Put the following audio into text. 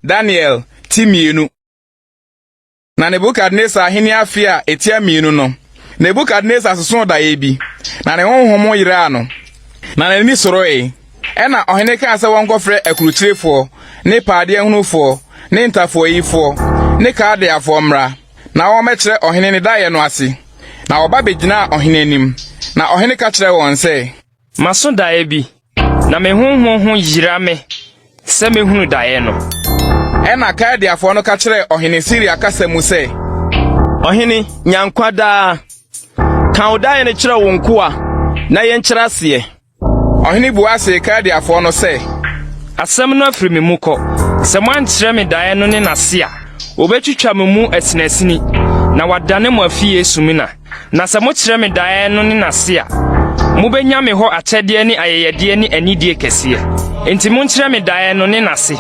Daniel ti mmienu. Na Nebukadnesar ahenni afe a etia mmienu no, Nebukadnesar sosoo daeɛ bi, na ne honhom yeraa no, na n'ani soroe. Ɛnna ɔhene kaa sɛ wɔnkɔfrɛ akurukyirefoɔ ne paadeɛhunufoɔ ne ntafoayifoɔ ne Kaldeafoɔ mmra, na wɔmmɛkyerɛ ɔhene ne daeɛ no ase. Na wɔba bɛgyinaa ɔhene anim, na ɔhene ka kyerɛɛ wɔn sɛ, Maso daeɛ bi, na me honhom ho yera me sɛ mehunu daeɛ no. Ɛnna Kaldeafoɔ no ka kyerɛɛ ɔhene Siria kasa mu sɛ, Ɔhene, nya nkwa daa. Ka wo daeɛ no kyerɛ wo nkoa, na yɛnkyerɛ aseɛ. Ɔhene bua see Kaldeafoɔ no sɛ, Asɛm no afiri me mu kɔ. Sɛ moankyerɛ me daeɛ no ne n'ase a, wɔbɛtwitwa mo mu asinasini, na wɔadane mo afie sumina. Na sɛ mokyerɛ me daeɛ no ne n'ase a, mobɛnya me hɔ akyɛdeɛ ne ayɛyɛdeɛ ne anidie kɛseɛ. Enti monkyerɛ me daeɛ no ne n'ase.